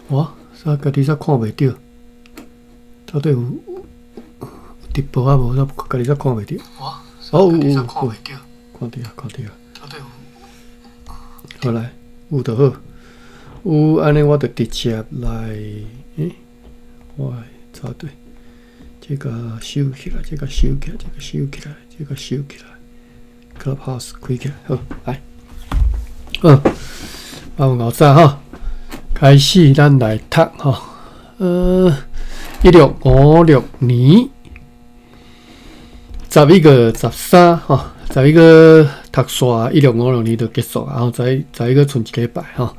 哇，啥家己煞看袂著？到底有直播啊無？煞家己煞看袂著。哦，有有有，看著啊，看著啊。好來，有就好。有按呢，我就直接來，欸，我查對，這個收起來，這個收起來，這個收起來，這個收起來，Clubhouse 開起來，好，來，好，八分五早吼，開始咱來讀吼，1656年11月13吼，十一月讀煞一六五六年就結束，然後十一月賰一禮拜吼。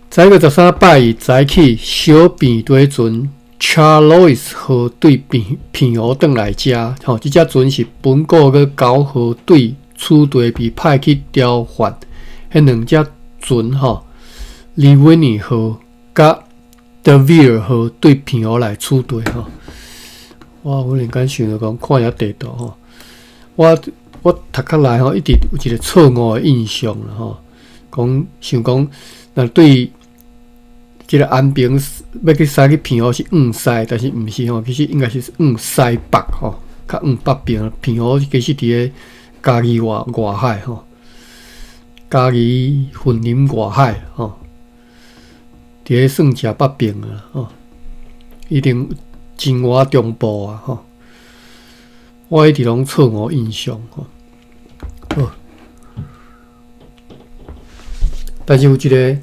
11月13拜二早起，小平底船 Charles 號對澎澎湖轉來遮，吼，這隻船是本國閣九號對此地被派去調換，彼兩隻船吼，Leviny 號佮 D'Urville 號對澎湖來此地吼。我忽然間想著講，看遐地圖吼，我讀較來吼，一直有一個錯誤的印象啦吼，講想講，若對這個安平欲去駛去澎湖是往西，但是毋是吼，其實應該是往西北吼，較往北邊。澎湖其實佇個嘉義外外海吼，嘉義雲林外海吼，佇個算誠北邊啊吼，一定真倚中部啊吼。我一直攏錯誤印象吼，好，但是有一個，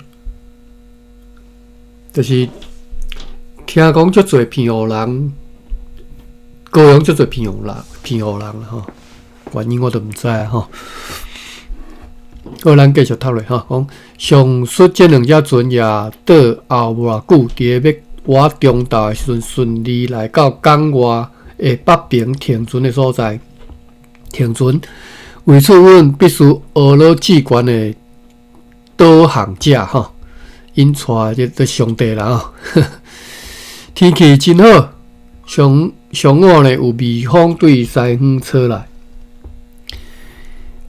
就是聽講足濟澎湖人，高雄足濟澎湖人，澎湖人吼，原因我都毋知啊吼。好，咱繼續讀落吼，講上述這兩隻船也倒後無偌久，佇個欲倚中晝的時陣，順利來到港外的北平停船的所在。停船，為此阮必須呵咾至懸的導航者吼，𪜶帶這個上帝啦吼。天氣真好，上上午呢有微風對西方吹來，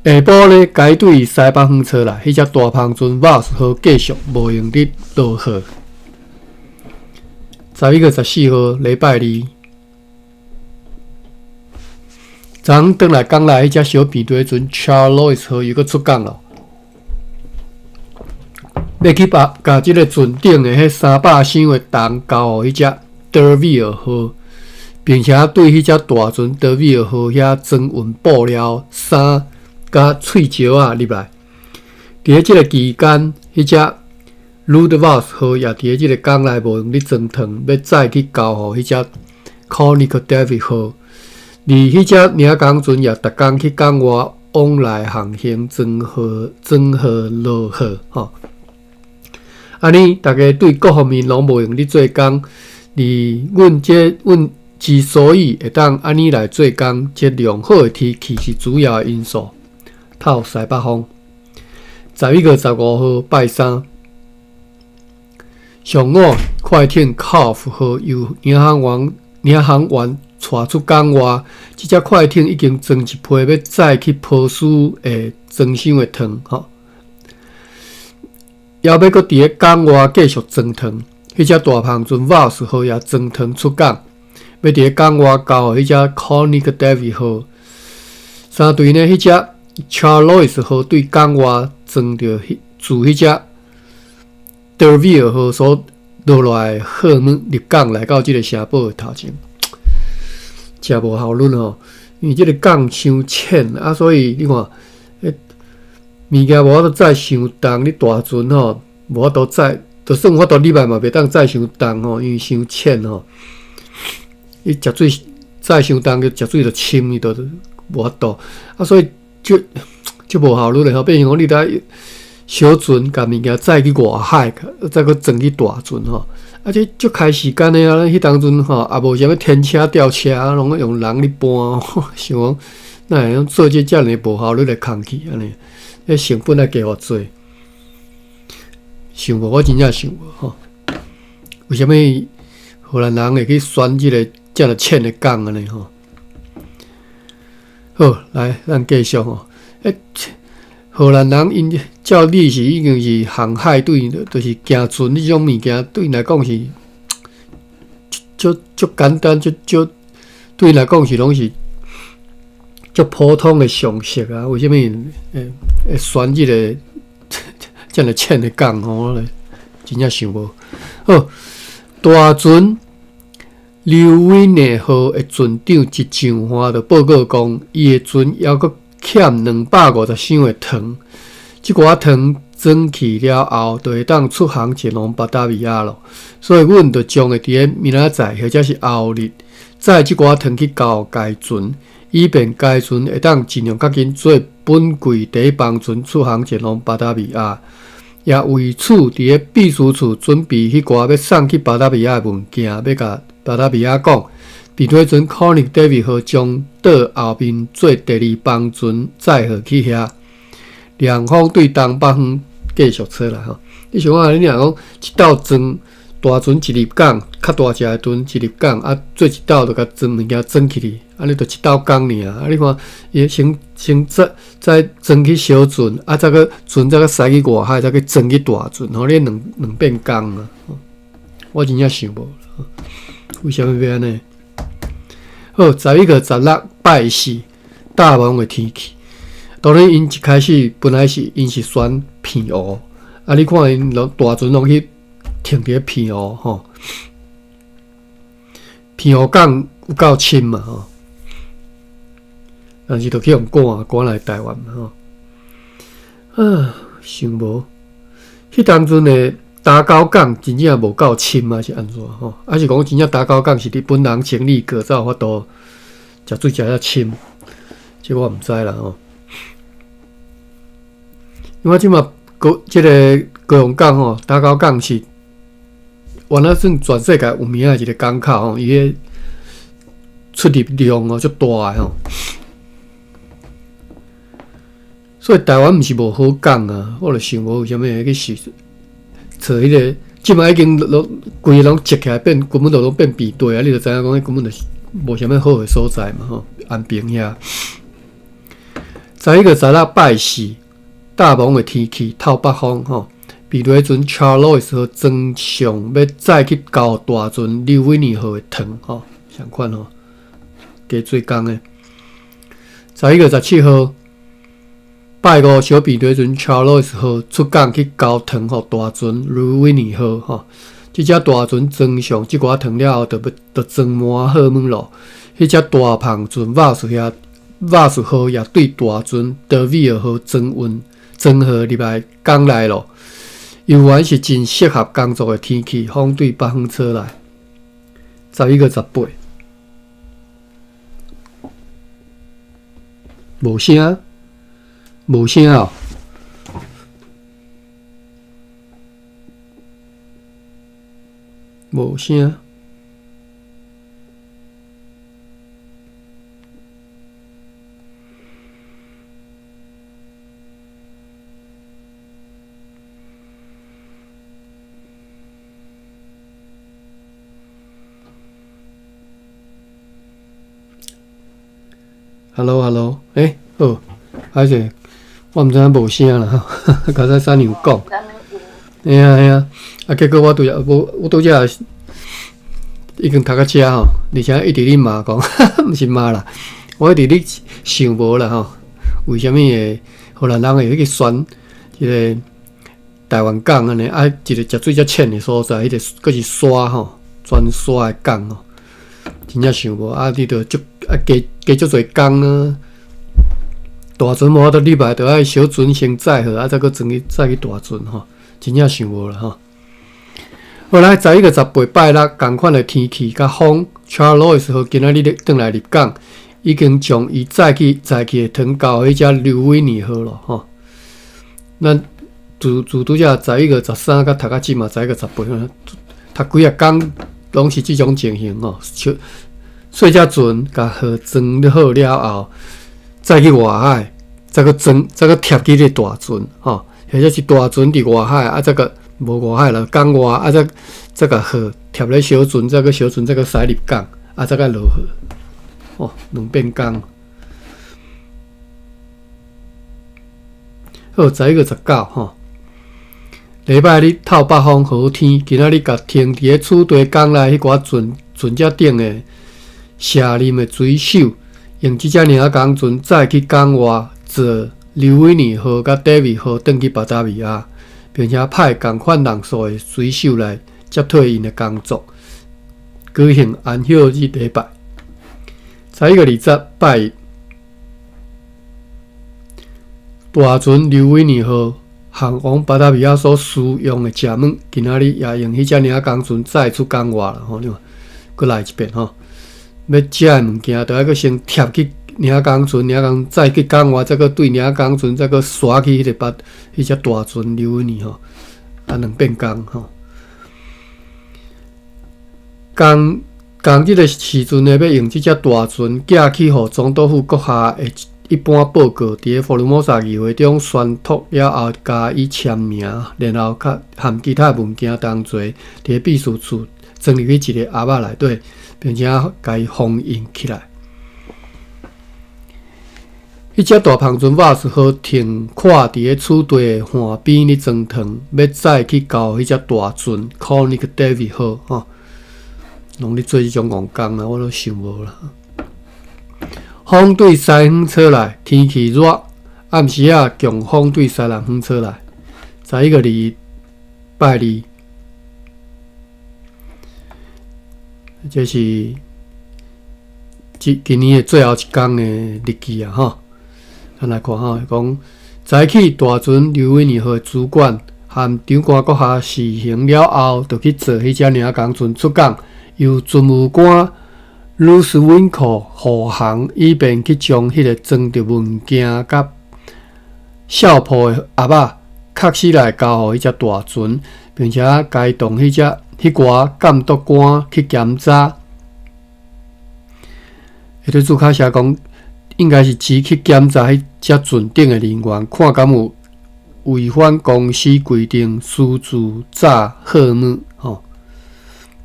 下晡呢改對西北風吹來，彼隻大帆船 Vos 號繼續無閒佇落雨。11月14號禮拜二，昨昏轉來港內彼隻小平底船 Charles 號又閣出港咯，欲去把共這个船頂的彼300箱的銅交予彼隻 D'Urville 號，並且對彼隻大船 D'Urville 號遐裝運布料、衫佮喙石仔入來。佇咧這个期間，彼隻 Rudolph 號也佇咧這个港內無閒佇裝糖，欲載去交予彼隻 Konig David 號。而彼隻領工船也逐工去港外往來航行裝貨裝貨落貨吼。按呢，逐家對各方面攏無閒佇做工，而阮這阮之所以會當按呢來做工，這良好的天氣是主要的因素。透西北風。11月15號拜三，上午快艇 Calf 號由領航員帶出港外，這隻快艇已經裝一批欲載去波斯的裝箱的糖吼，猶欲閣佇咧港外繼續裝糖。彼隻大帆船 Vos 號也裝糖出港，欲佇咧港外交予彼隻 Konig David 號。相對呢，彼隻 Charles 號對港外裝著自彼隻 D'Urville 號所落來的貨物入港來到這个城堡的頭前，誠無效率吼，因為這个港傷淺啊，所以你看，彼物件無法度載傷重，你大船吼無法度載，就算有法度入來嘛，袂當載傷重吼，因為傷淺吼。伊食水載傷重，就食水就深，伊就無法度啊，所以足足無效率的吼，變成講你得小船共物件載去外海，再閣裝去大船吼，啊這足開時間的啊！彼當陣吼也無啥物天車吊車，攏用人咧搬，想講哪會用做這遮爾無效率的工課按呢？彼成本愛加偌濟？想無，我真正想無吼。為啥物荷蘭人會去選這个遮爾淺的港按呢吼？好，來，咱繼續吼。欸，荷蘭人𪜶照理是已經是航海對，就是行船這種物件對𪜶來講是足足簡單，足足對𪜶來講是攏是足普通的常識啊。為啥物會會選這个遮爾淺的港吼？我咧真正想無。好，大船劉維內號的船長一上岸就報告講，伊的船猶閣欠250箱的糖。這寡糖裝去了後，就會當出航前往巴達維亞咯。所以，阮就將會佇咧明仔載或者是後日載這寡糖去交予該船，以便該船會當盡量較緊做本季第一班船出航前往巴達維亞。也為此，佇咧秘書處準備彼寡欲送去巴達維亞的文件，欲共巴達維亞講。彼彼陣 Koning David 號將倒後面做第二班船載貨去遐，涼風對東北方繼續吹來吼。你想看，你若講一斗裝大船一入港，較大隻的船一入港，啊，做一斗就共裝物件裝起去，按呢就一斗工爾。啊，你看伊先先載載裝去小船，啊，再閣船再閣駛去外海，再去裝去大船，吼，你兩兩遍工啊！我真正想無，為啥物欲按呢？好，11月16拜四，大風的天氣。當然，𪜶一開始本來是𪜶是選澎湖，啊，你看𪜶攏大船攏去停佇咧澎湖吼，澎湖港有夠深嘛吼，但是就去予趕趕來台灣嘛吼。啊，想無，彼當陣的打狗港真正無夠深啊，是按怎吼？還是講真正打狗港是日本人整理過才有法度食水食遐深？這我毋知啦吼。因為這馬高這个高雄港吼，打狗港是原來算全世界有名的一个港口吼，伊个出入量哦足大的吼。所以台灣毋是無好港啊，我就想無為啥物會去選揣彼个，這馬已經攏規个攏積起來變，根本就攏變平地啊！你就知影講，彼根本就是無啥物好的所在嘛吼，安平遐。11月16拜四，大霧的天氣，透北風吼。彼彼陣 Charles 號裝上欲載去交大船劉維尼號的糖吼，仝款吼，加做工的。11月17號拜五，小平彼陣 Charles 號出港去交糖予大船劉維尼號吼。這隻大船裝上這寡糖了後，就欲就裝滿好物咯。彼隻大帆船瓦斯遐瓦斯號也對大船德維爾號裝運裝貨入來港內咯。猶原是真適合工作的天氣，風對北方吹來。11月18，無聲，無聲哦，無聲。Hello，Hello，欸，好，歹勢，我毋知影無聲啦，吼，剛才三娘講，嘿啊嘿啊，啊，結果我拄則無，我拄則已經讀到遮吼，而且一直咧罵講，毋是罵啦，我一直咧想無啦吼，為啥物會荷蘭人會去選這个台灣港按呢？啊，一個食水遮淺的所在，彼个閣是沙吼，全沙的港吼。真正想無啊！你著足啊，加加足濟工啊！大船無法度入來，著愛小船先載貨，啊，再閣裝去載去大船吼，真正想無啦吼。好來，11月18拜六，仝款的天氣佮風，Charles 號今仔日轉來入港，已經將伊載去載去的糖交予彼隻劉維尼號咯吼。咱自自拄則11月13佮讀到這嘛，十一月十八，讀幾仔工。攏是這種情形吼，小細隻船共貨裝好了後，載去外海，再閣裝，再閣貼去這個大船吼，或者是大船佇外海，啊，再閣無外海啦，港外，啊，再再共貨貼咧小船，再閣小船再閣駛入港，啊，再閣落貨，哦，兩遍工。好，11月19吼，禮拜日透北風好天，今仔日共停佇咧此地港內彼寡船船隻頂的卸任的水手，用這隻領港船載去港外，坐劉維尼號佮戴維號轉去巴達維亞，並且派仝款人數的水手來接替𪜶的工作，舉行安息日禮拜。11月20拜一，大船劉維尼號航往巴達維亞所使用的食物，今仔日也用彼隻領港船載出港外啦。吼，你看，閣來一遍吼。欲食的物件，著愛閣先疊去領港船，領港載去港外，再閣對領港船，再閣徙去彼個巴彼隻大船劉維尼吼，啊，兩遍工吼。仝仝這个時陣呢，欲用這隻大船寄去予總督府閣下的一般報告，佇咧福爾摩沙議會中宣讀了後，加以簽名，然後較含其他文件同齊，佇咧秘書處裝入去一個盒仔內底，並且共伊封印起來。彼隻大帆船瓦斯號停靠佇咧此地的岸邊咧裝糖，欲載去交彼隻大船 Konig David 號吼，攏咧做這種戇工啦，我都想無啦。風對西方吹來，天氣熱，暗時仔強風對西南方吹來。11月2拜二，這是這今年的最後一工的日記啊！吼，咱來看吼，講早起大船劉維尼號的主管和長官閣下試行了後，就去坐彼隻領港船出港，由船務官魯斯溫克護航，以便去將彼个裝著文件佮哨鋪的盒仔，確實來交予彼隻大船，並且該動彼隻彼寡監督官去檢查。伊咧註卡寫講，應該是指去檢查彼隻船頂的人員，看敢有違反公司規定私自炸貨物，吼，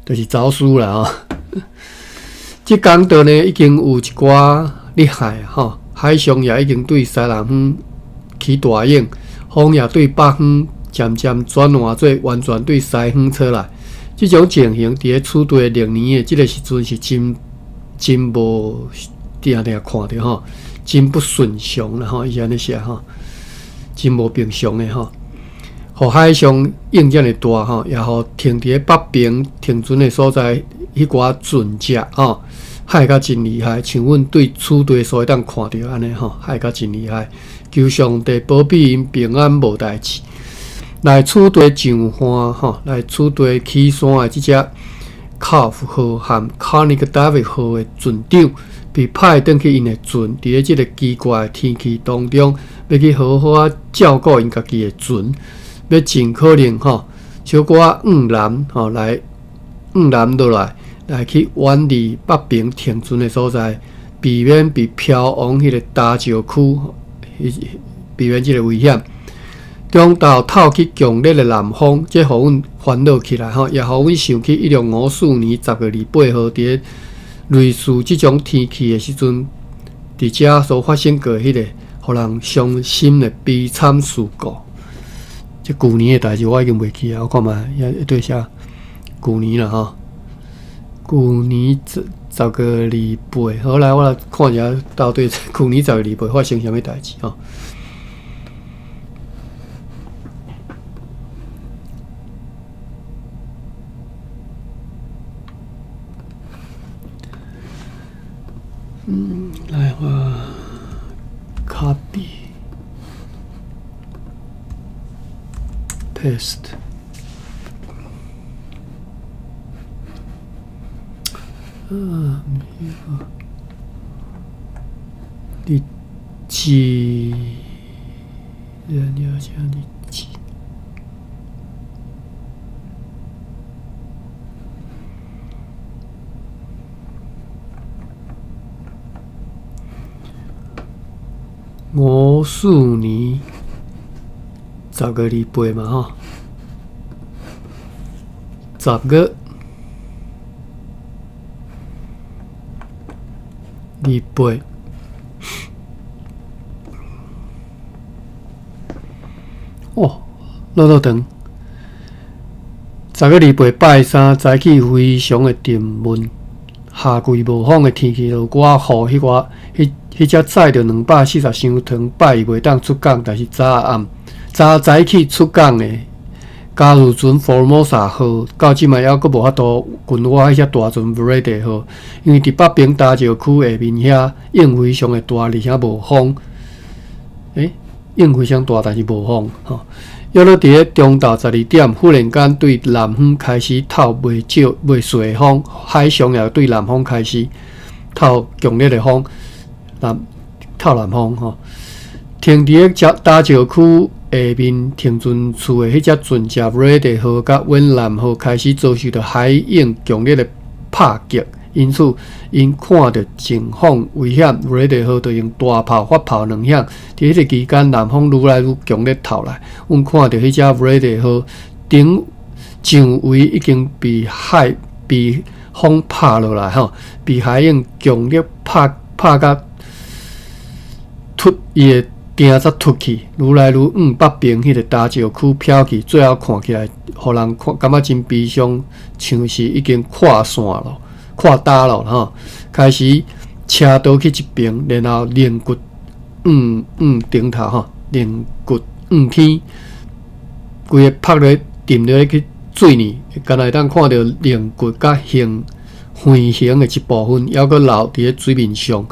就是走私啦，吼。這工作呢，已經有一寡厲害吼，海上也已經對西南方起大湧，風也對北方漸漸轉換做完全對西方吹來。這種情形佇咧此地歷年的這个時陣是真真無定定看著吼，真不順常啦吼，伊是按呢寫吼，真無平常的吼。予海上湧遮爾大吼，也予停佇咧北爿停船的所在，彼寡船隻吼，害甲真厲害。像阮對此地所會當看著按呢吼，害甲真厲害。求上帝保庇𪜶平安無代誌。來此地上岸吼，來此地起山的這隻卡夫號和卡尼格達維號的船長，被派轉去𪜶的船，佇咧這个奇怪的天氣當中，欲去好好仔照顧𪜶家己的船，欲盡可能吼，小可向南吼來向南落來，來去遠離北爿停船的所在，避免被飄往彼个礁石區，避免這个危險。中晝透起強烈的南風，這予阮煩惱起來吼，也予阮想起1654年10月28號，佇咧類似這種天氣的時陣，佇遮所發生過彼个予人傷心的悲慘事故。這舊年的代誌我已經袂記啊，我看覓遐對寫舊年啦吼，舊年十十月二八，好來我來看一下到底舊年十月二八發生啥物代誌吼。嗯，來我 copy paste。啊，日記，你要寫日記。54年10月28嘛吼，十月二八，落落長。10月28拜三早起非常的沉悶，夏季無風的天氣，落寡雨，彼寡彼彼隻載著240箱糖拜二袂當出港，但是昨暗昨早起出港的嘉義船 Formosa 號，到這擺猶閣無法度近倚彼隻大船 Vrede 號，因為佇北爿礁區下面遐湧非常的大，而且無風。湧非常大，但是無風吼。約落佇咧中晝12點，忽然間對南方開始透袂少袂細風，海上也對南方開始透強烈的風，南透南風吼。停佇咧礁礁區下面停船處的彼隻船隻 Vrede 號佮遠南號開始遭受著海湧強烈的拍擊，因此𪜶看著情況危險，Vrede 號就用大炮發炮兩響。佇彼個期間，南風愈來愈強烈透來，阮看著彼隻 Vrede 號頂上圍已經被海被風拍落來吼，被海湧強烈拍拍甲脫伊的碇才脫去，愈來愈往北爿彼個礁區飄去，最後看起來，予人看感覺真悲傷，像是已經跨線咯，跨礁咯吼。開始斜倒去一邊，然後龍骨向向頂頭吼，龍骨向天，規个拍咧沉落去水裡，敢若會當看著龍骨佮形圓形的一部分，猶閣留佇咧水面上。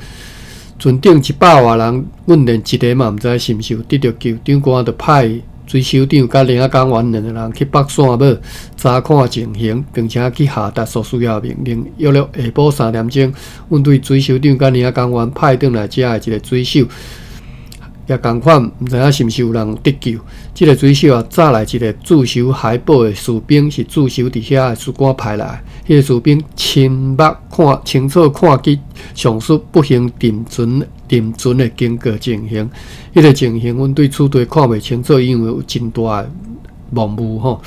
船頂100外人，阮連一个嘛毋知是毋是有得著救。長官就派水手長佮領仔工員兩個人去北線尾查看情形，並且去下達所需要的命令。約略下晡3點鐘，阮對水手長佮領仔工員派轉來遮的一個水手，也仝款，毋知影是毋是有人得救。這個水手也載來一個駐守海堡的士兵，是駐守佇遐的士官派來。彼個士兵親目看清楚看見上述不幸沉船沉船的經過情形。彼個情形，阮對此地看袂清楚，因為有真大的濃霧吼。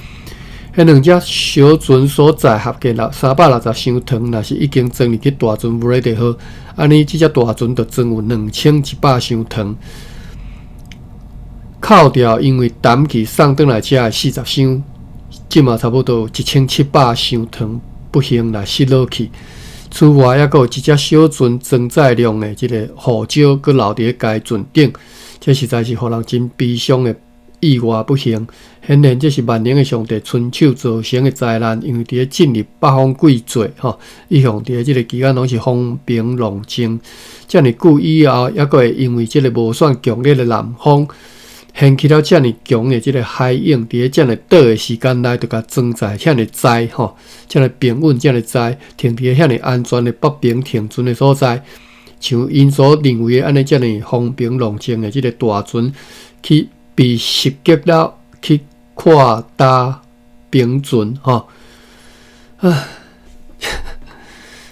彼兩隻小船所載合計六360箱糖，若是已經裝入去大船 Vrede 號，按呢這隻大船就裝有2100箱糖。扣掉因為淡季送轉來遮的40箱，這嘛差不多有1700箱糖不幸來失落去。此外，猶閣有一隻小船裝載量的這个胡椒，閣留佇咧該船頂，這實在是予人真悲傷的意外不幸。顯然，這是萬能的上帝親手造成的災難，因為佇咧進入北風季節，吼，一向佇咧這个期間攏是風平浪靜。遮爾久以後，猶閣會因為這个無算強烈的南風，掀起了遮爾強的這个海湧，佇咧遮爾短的時間內，就共裝載遐爾載吼，遮爾平穩，遮爾載，停佇咧遐爾安全的北爿停船的所在，像𪜶所認為的按呢遮爾風平浪靜的這个大船，去被襲擊了，去跨礁平船吼，啊，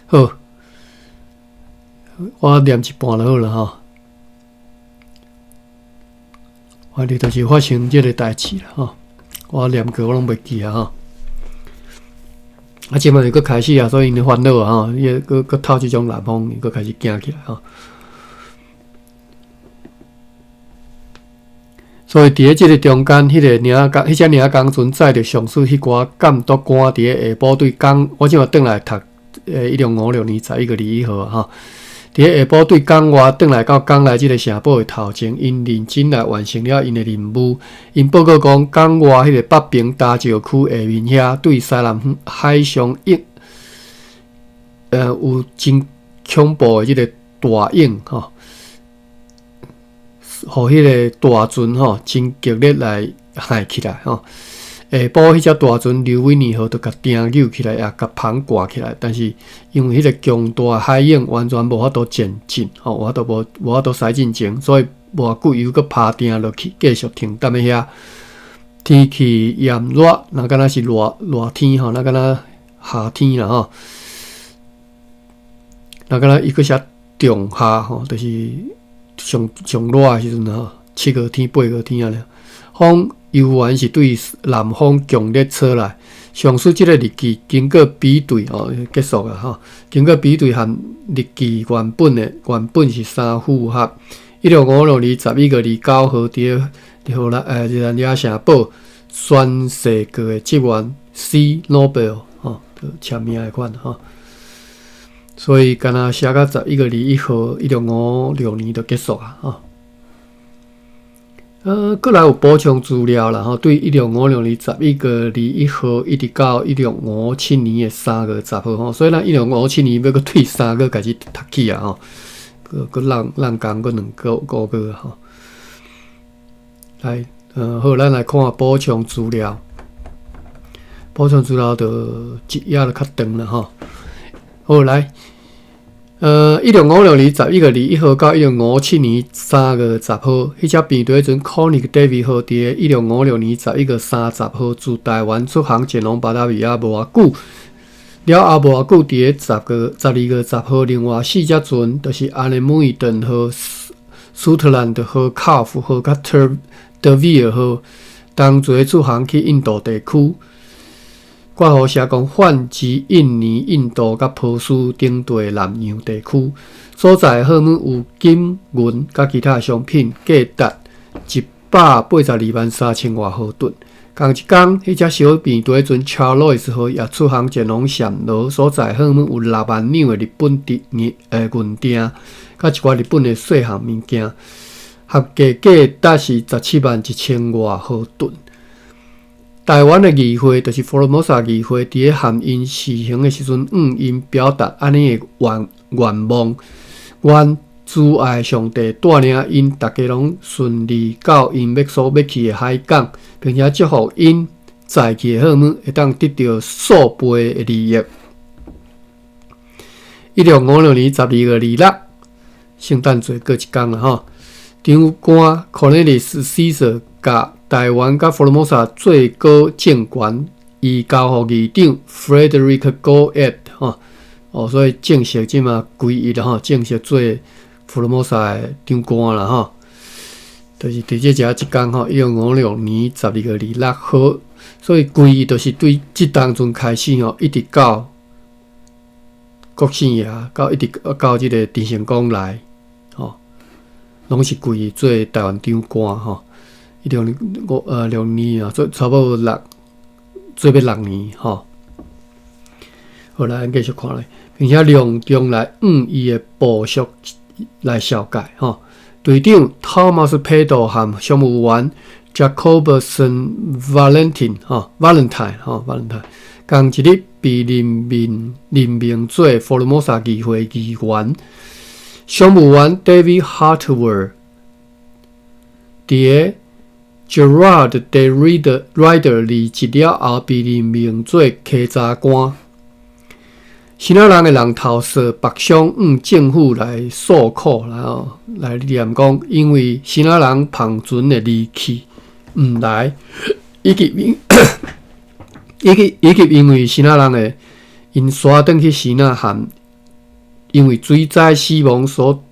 好，我念一半就好了吼。反正就是發生這个代誌啦吼，我念過我攏袂記啊吼。啊，這擺又閣開始啊，所以𪜶咧煩惱啊吼，伊閣閣透這種南風，伊閣開始驚起來吼。所以佇咧這个中間，彼個領工，彼隻領工船載著上述彼寡監督官佇咧下晡對港，我這擺轉來讀，1656年11月21號吼。佇咧下晡對港外轉來到港內這个城堡的頭前，𪜶認真來完成了𪜶的任務。𪜶報告講，港外彼個北爿礁區下面遐，對西南方海上湧，有真恐怖的這个大湧吼，予彼个大船吼真激烈來害起來吼。下晡彼隻大船劉維尼號就共碇扭起來，也共帆掛起來，但是因為彼个強大的海湧完全無法度前進，吼，無法度無無法度駛進前，所以無偌久又閣拋碇落去，繼續停踮咧遐。天氣炎熱，若敢若是熱熱天吼，若敢若夏天啦吼，若敢若伊閣寫仲夏吼，就是上上熱的時陣吼，7月天、8月天按呢。風猶原是對南風強烈吹來。上述這个日記經過比對哦，結束啊吼。經過比對和日記原本的原本是相符合。1656年11月29號，佇咧荷蘭日內瓦城堡宣誓過的職員 C. Noble 吼，簽名的款吼。所以敢若寫到11月21號，1656年就結束啊！吼，閣來有補充資料啦吼，對1656年11月21號一直到1657年的3月10號吼，所以咱一六五七年欲閣對三月開始讀起啊吼，閣閣挵挵工閣兩個個月吼。來，好，咱來看補充資料。補充資料就一頁就較長啦吼。好，來。1656年11月21號到1657年3月10號，彼隻編隊船 Koenig David 號佇1656年11月30號自台灣出航前往巴達維亞無偌久，了後無偌久，佇咧12月10號，另外四隻船，就是阿尼姆伊頓號、蘇特蘭德號、卡夫號佮特德維爾號，同齊出航去印度地區。括號寫講，泛指印尼、印度佮波斯等地南洋地區，所載貨物有金銀佮其他商品，價值182萬3000外荷盾。仝一工，彼隻小編隊船 Charlois 號也出航前往暹羅，所載貨物有6萬兩的日本銀銀鋛，佮一寡日本的細項物件，合計價值是17萬1千外荷盾。台灣的議會，就是福爾摩沙議會，佇咧函𪜶隨行的時陣，向𪜶表達按呢的願願望，願慈愛上帝帶領𪜶逐家攏順利到𪜶欲所欲去的海港，並且祝福𪜶載去的貨物會當得著數倍的利益。1656年12月26，聖誕節過一工啦吼。長官 Cornelius Casey 共台灣佮福爾摩沙最高政權移交予議長 Frederick Goet 吼，哦，所以正式這馬歸伊啦吼，正式做福爾摩沙的長官啦吼。就是佇這遮一工吼，1656年12月26號，所以歸伊就是對這當陣開始吼，一直到國姓爺，到一直到這个鄭成功來，吼，攏是歸伊做台灣長官吼。一六五六年啊，做差不多六做欲六年吼。好來，咱繼續看咧，並且隆重來向伊的部屬來紹介吼。隊長 Thomas Peto 和商務員 Jacobson Valentin 吼，Valentine 吼，Valentine，仝一日被任命做福爾摩沙議會議員。商務員 David Hartwell 佇個 Gerard de Ruyter 離職了後，被任命做稽查官。支那人的人頭稅北商向政府來訴苦，然後來念講，因為支那人帆船的離去毋來，以及因為支那人的𪜶徙轉去支那和因為水災死亡所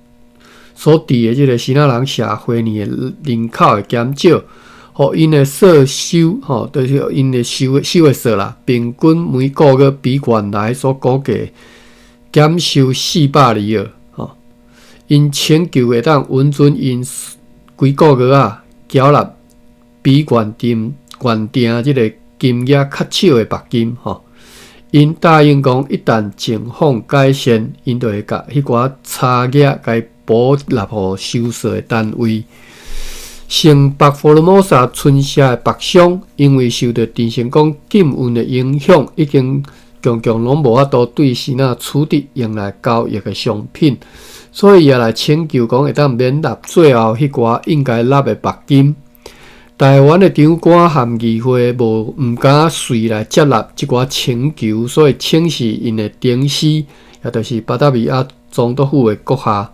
致的這个支那人社會呢的人口的減少，予𪜶的稅收吼，就是𪜶的收的稅啦，平均每個月比原來所估計減收400里爾吼。𪜶請求會當允准𪜶規個月仔繳納比原定這个金額較少的罰金吼。𪜶答應講，一旦情況改善，𪜶就會共彼寡差額共補納予收稅的單位。城北福爾摩沙村社的北商，因為受著鄭成功禁運的影響，已經強強攏無法度對支那取得用來交易的商品，所以也來請求講會當免納最後彼寡應該納的罰金。台灣的長官和議會無毋敢隨來接納這寡請求，所以請示𪜶的頂司，也就是巴達維亞總督府的閣下，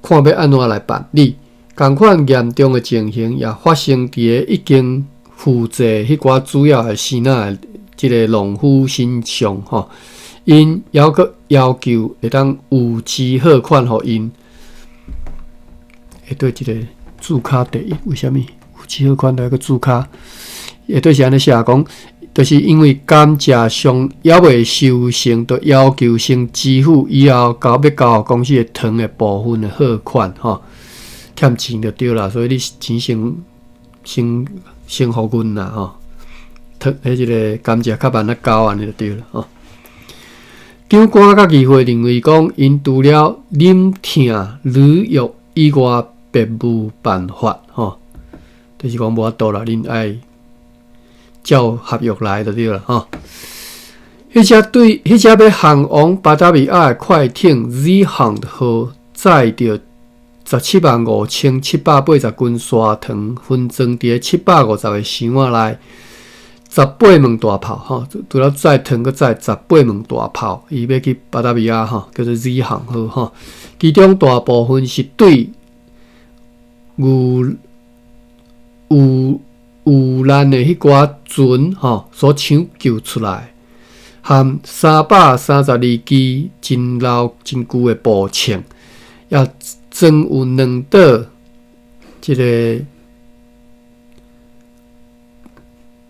看欲按怎來辦理。仝款嚴重的情形也發生佇个已經負債彼寡主要的支那的這个農夫身上吼，𪜶猶閣要求會當預支貨款予𪜶。會對這个註卡第一，為啥物預支貨款來閣註卡？會對是按呢寫講，就是因為甘蔗商猶未收成，就要求先支付以後交欲交予公司的糖的部分的貨款吼。欠錢就對啦，所以你錢先先先予阮啦吼，糖彼一个甘蔗較慢仔交按呢就對啦吼。長官佮議會認為講，𪜶除了忍疼履約以外，別無辦法吼，就是講無法度啦，恁愛照合約來就對啦吼。彼隻對彼隻欲航往巴達維亞的快艇 Zeehaand 號載著175,780斤沙糖，分裝佇750個箱仔內，十八門大炮吼，除了載糖，閣載十八門大炮，伊欲去巴達維亞吼，叫做 Zeehaand 號吼。其中大部分是對遇遇遇難的彼寡船吼所搶救出來，含332支真老真舊的步槍，也裝有兩桌這个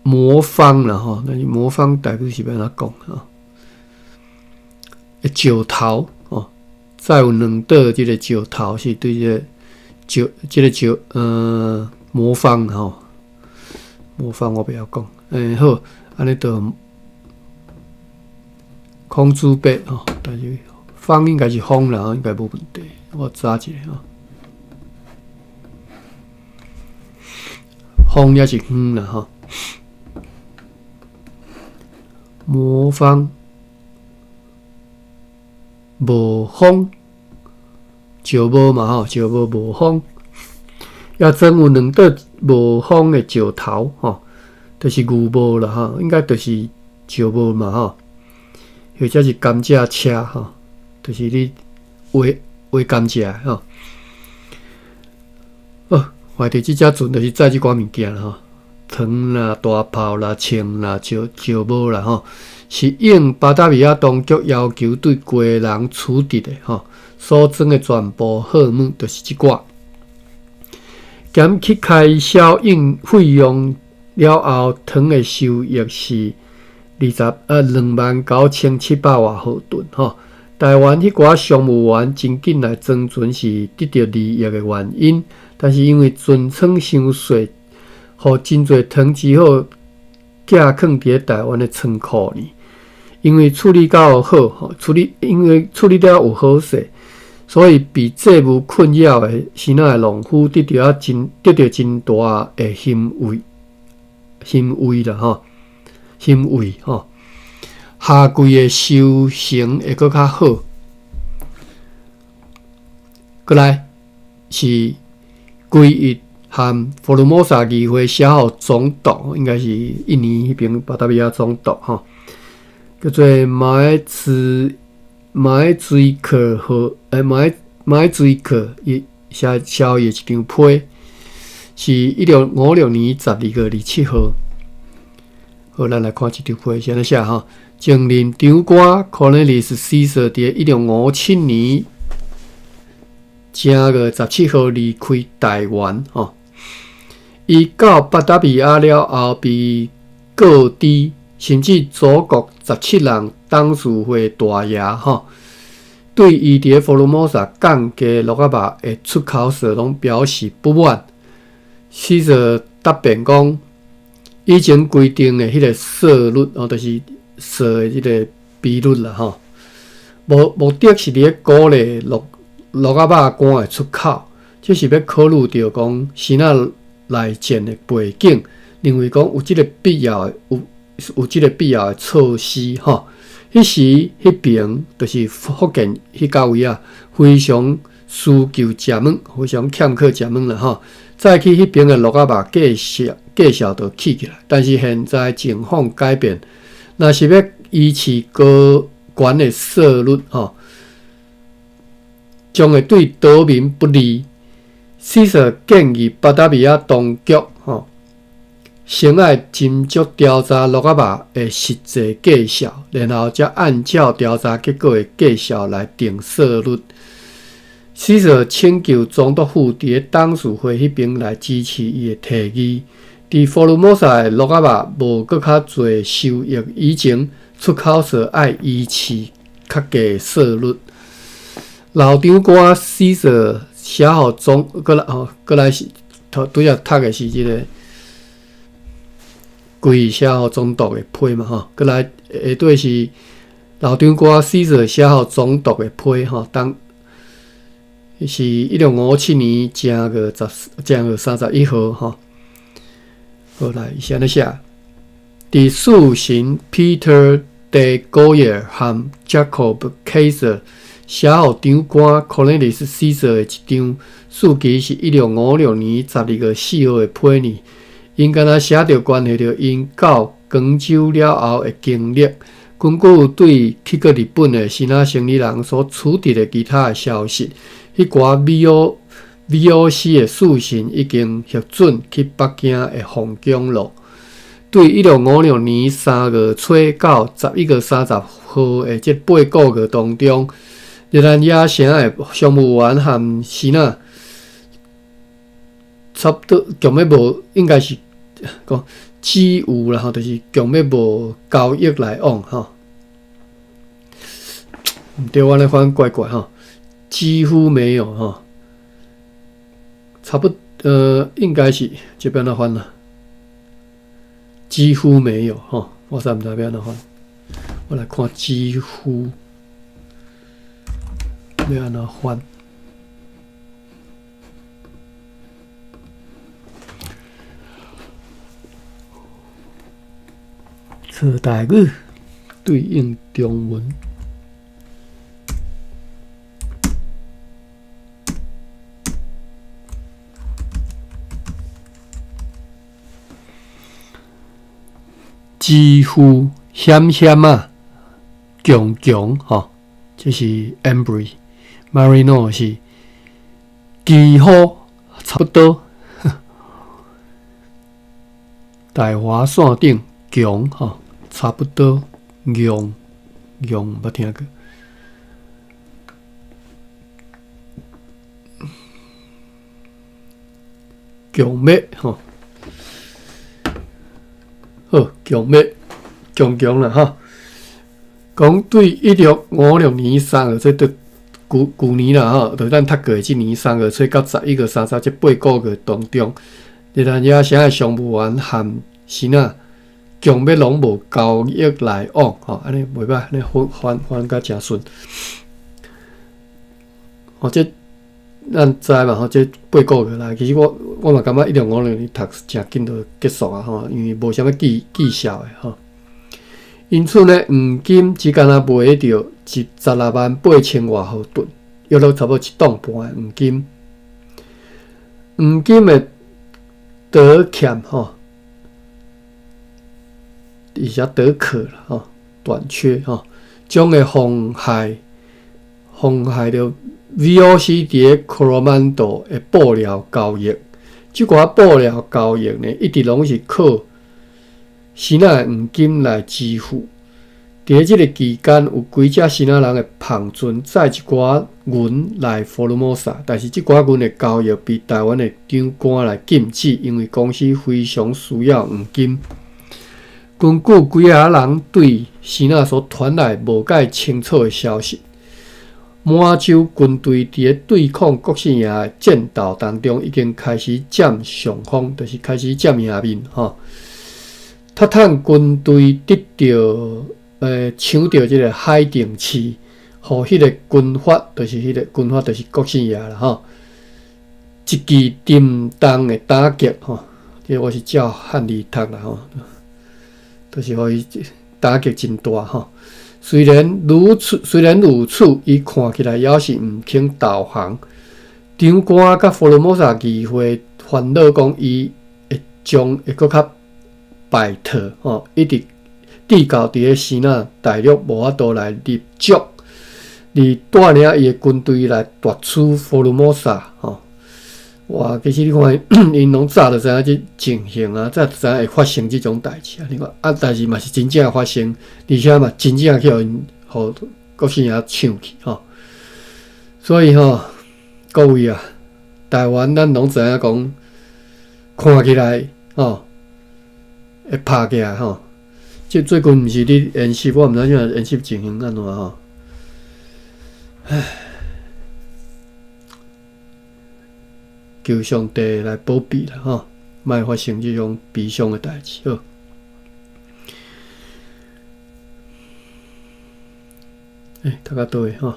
魔方啦吼，但是魔方台語是欲按怎講吼？石頭哦，載有兩桌這个石頭是對這个石這个石魔方吼，魔方我袂曉講，好，按呢就孔子伯吼，但是方應該是方啦，應該無問題，我查一下吼。方抑是遠啦吼。魔方，無風，石帽嘛吼，石帽無風，也裝有兩桌無風的石頭吼，就是牛帽啦吼，應該就是石帽嘛吼，或者是甘蔗車吼，就是你挖挖甘蔗吼。哦，懷著這隻船就是載這寡物件啦吼，糖啦、大炮啦、槍啦、石石帽啦吼，是應巴達維亞當局要求對基隆處置的吼，所裝的全部貨物就是這寡。減去開銷用費用了後，糖的收益是二十29,700外荷噸吼。台灣彼寡商務員真緊來裝船是得著利益的原因，但是因為船倉傷細，予真濟糖只好寄囥佇咧台灣的倉庫裡。因為處理較好，吼處理因為處理了有好勢，所以被債務困擾的生仔的農夫得著啊真得著真大的欣慰，欣慰啦吼，欣慰吼。夏季的收成會閣較好。閣來是歸一和福爾摩沙議會寫予總督，應該是印尼彼邊巴達維亞總督吼，叫做馬埃茨馬埃追克號，馬埃馬埃追克伊寫寫予伊的一張批，是1656年12月27號。好，咱來看這張批是按怎寫吼。前任長官 Cornelis Caesar 佇1657年正月17號離開台灣吼。伊到巴達維亞了後，被告知，甚至祖國十七人董事會大爺吼，對伊佇咧福爾摩沙降低蘆仔肉的出口稅攏表示不滿。Caesar 答辯講，以前規定的彼个稅率哦，就是稅的這个比率啦吼，目目的是佇咧鼓勵蘆蘆仔肉乾的出口，這是欲考慮著講生仔內戰的背景，認為講有這个必要的有有這个必要的措施吼。彼時彼爿就是福建彼角位啊，非常需求食物，非常欠缺食物啦吼。再去彼爿的蘆仔肉價數價數就起起來，但是現在情況改變，若是欲維持高懸的稅率吼，將會對島民不利。Caesar 建議巴達維亞當局吼，先愛斟酌調查蘆仔肉的實際價數，然後才按照調查結果的價數來定稅率。Caesar 請求總督府佇咧董事會彼爿來支持伊的提議。佇福爾摩沙的蘆仔肉無閣較濟收益以前，出口稅愛維持較低稅率。老長官 Caesar 寫予總，閣來吼，閣來是拄拄才讀的是這个規寫予總督的批嘛吼，閣來下底是老長官 Caesar 寫予總督的批吼，當是1657年正月31號吼。好來，伊是按呢寫，佇四神 Peter de Goyer 和 Jacob Kaiser 寫予長官 Cornelis Caesar 的一張，書記是1656年12月4號的批呢。𪜶敢若寫著關係著𪜶到廣州了後的經歷，根據對去過日本的支那生理人所取得的其他的消息，彼寡 VOC 的書信已經核准去北京的皇宮咯。對1656年3月初到11月30號的這8個月當中，熱那亞城的商務員和支那差不多強欲無，應該是講只有啦吼，就是強欲無交易來往吼。毋對，我按呢翻怪怪吼，幾乎沒有吼，差不應該是這欲按怎翻啦？幾乎沒有吼，我實毋知欲按怎翻。我來看幾乎欲按怎翻。找台語對應中文，幾乎險險啊，強強吼，這是 Embry Marino 是幾乎差不多，大華線頂強吼。差不多，強強毋捌聽過，強欲吼，好強欲強強啦吼。講對1656年3月，這對舊舊年啦吼，就咱讀過的這年三月初到11月30這8個月當中，熱那亞城的商務員和支那強欲攏無交易來往，吼，按呢袂歹，按呢翻翻翻甲誠順。吼，這咱知嘛？吼，這8個月來，其實我嘛感覺1656年讀誠緊就結束啊，吼，因為無啥物記記數的吼。因此呢，黃金只敢若賣得著一十六萬八千外毫噸，約落差不多一噸半的黃金。黃金的短欠吼。而且短缺啦，吼，短缺吼，將會妨害妨害著 VOC 佇咧 Coromandel 的布料交易。這寡布料交易呢，一直攏是靠支那的黃金來支付。佇咧這个期間，有幾隻支那人的帆船載一寡銀來福爾摩沙，但是這寡銀的交易被台灣的長官來禁止，因為公司非常需要黃金。根據幾仔人對支那所傳來無蓋清楚的消息，滿洲軍隊佇咧對抗郭姓爺的戰鬥當中，已經開始佔上風，就是開始佔贏面吼。韃靼軍隊得著搶著這个海定市，予彼个軍閥，就是彼个軍閥，就是郭姓爺啦吼。一記沉重的打擊吼，這我是照漢字讀啦吼。就是予伊打擊真大吼。雖然如此，伊看起來猶是毋肯投降。長官佮福爾摩沙議會煩惱講，伊會將會閣較敗退吼，一直直到佇咧支那大陸無法度來立足，而帶領伊的軍隊來奪取福爾摩沙吼。哇，其實你看，𪜶攏早就知影這情形啊，早就知影會發生這種代誌啊。你看啊，但是嘛是真正發生，而且嘛真正去予𪜶予國姓爺搶去吼。所以吼，各位啊，台灣咱攏知影講，看起來吼會拍起來吼。這最近毋是咧演習，我毋知影演習情形按怎吼。唉。求上帝來保庇啦，吼，莫發生這種悲傷的代誌。好。欸，讀到佗位吼。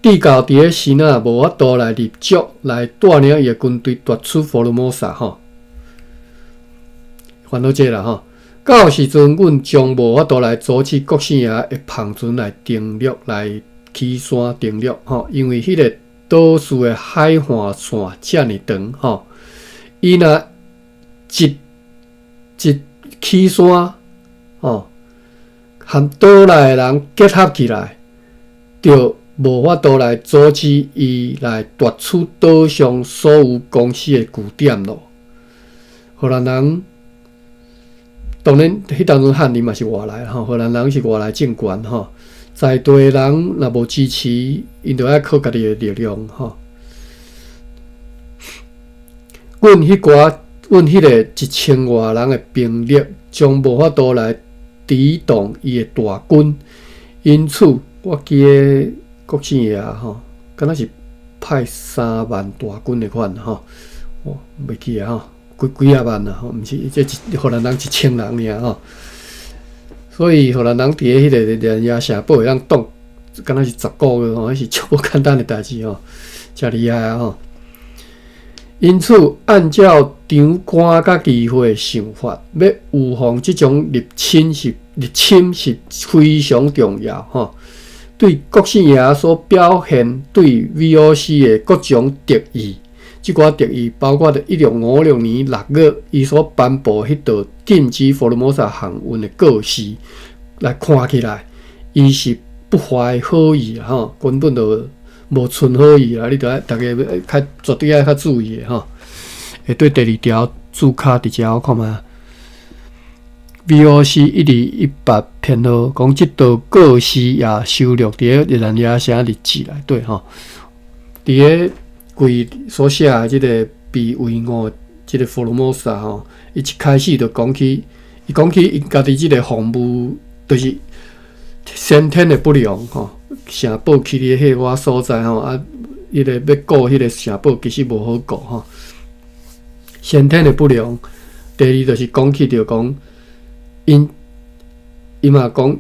直到佇咧支那無法度來立足，來帶領伊的軍隊奪取福爾摩沙吼。煩惱這啦吼。到時陣，阮將無法度來阻止國姓爺的帆船來登陸，來起山登陸吼，因為彼个島嶼的海岸線遮爾長吼，伊若一一起山吼，和島內的人結合起來，就無法度來阻止伊來奪取島上所有公司的據點咯。荷蘭人當然，彼當陣漢人嘛是外來吼，荷蘭人是外來政權吼，在地的人若無支持，𪜶就愛靠家己的力量吼。阮彼寡，阮彼个一千外人的兵力，將無法度來抵擋伊的大軍。因此，我記得國姓爺吼，敢若是派3萬大軍的款吼，我袂記得吼。幾幾仔萬啊吼，毋是這一荷蘭人一千人爾吼，所以荷蘭人佇咧彼个熱那亞城堡會當擋，敢若是10個月吼，彼是足無簡單的代誌吼，誠厲害啊吼。因此，按照長官佮議會的想法，欲預防這種入侵是非常重要吼。對國姓爺所表現對 VOC 的各種敵意。這寡敵意包括著1656年6月，伊所頒布彼道禁止福爾摩沙航運的告示來看起來，伊是不懷好意啊！吼，根本就無存好意啊！你著愛逐家較絕對愛較注意的吼。會對第二條註卡佇遮我看覓，VOC 1218編號，講這道告示也收錄佇咧熱那亞城日誌內底吼，佇咧。規所寫的這个被遺誤這个福爾摩沙吼，伊一開始就講起，伊講起𪜶家己這个防務，就是先天的不良吼，城堡起佇彼个所在吼，啊，彼个欲顧彼个城堡其實無好顧吼。先天的不良，第二就是講起著講，𪜶伊嘛講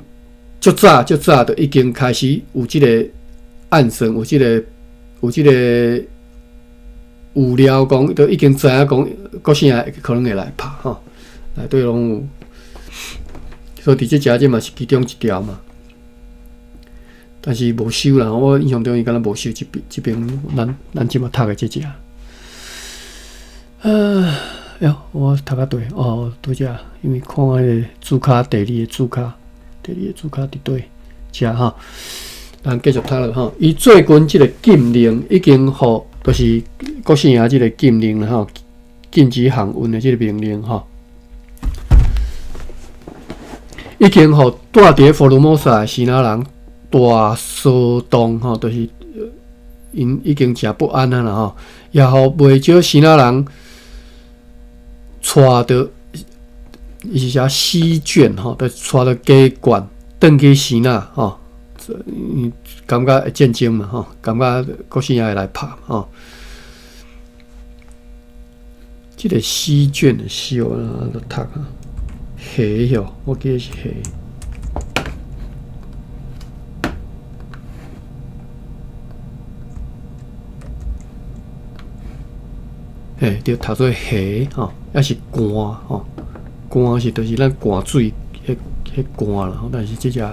足早足早就已經開始有這个暗算，有這个。有料講，都已經知影講，國姓爺可能會來拍吼，內底攏有，所以佇這遮這嘛是其中一條嘛。但是無收啦，我印象中伊敢若無收這邊這邊，咱咱這馬讀的這隻。喲，我讀較對哦，拄則，因為看彼个註卡第二个註卡，第二個註卡佇佗遮吼，咱繼續讀落吼。伊最近這个禁令已經予。就是國姓爺這个禁令吼，禁止航運的這个命令吼，已經予住佇福爾摩沙的支那人大騷動吼，就是𪜶已經誠不安啊啦吼，也予袂少支那人帶著，伊是寫死眷吼，就帶著家眷轉去支那吼。感覺會戰爭嘛吼，感覺國姓爺會來拍吼。這个死眷的死我按怎讀啊？下吼，我記得是下。嘿，對，讀做下吼，抑是捾吼？捾是就是咱捾水彼彼捾啦，但是這隻。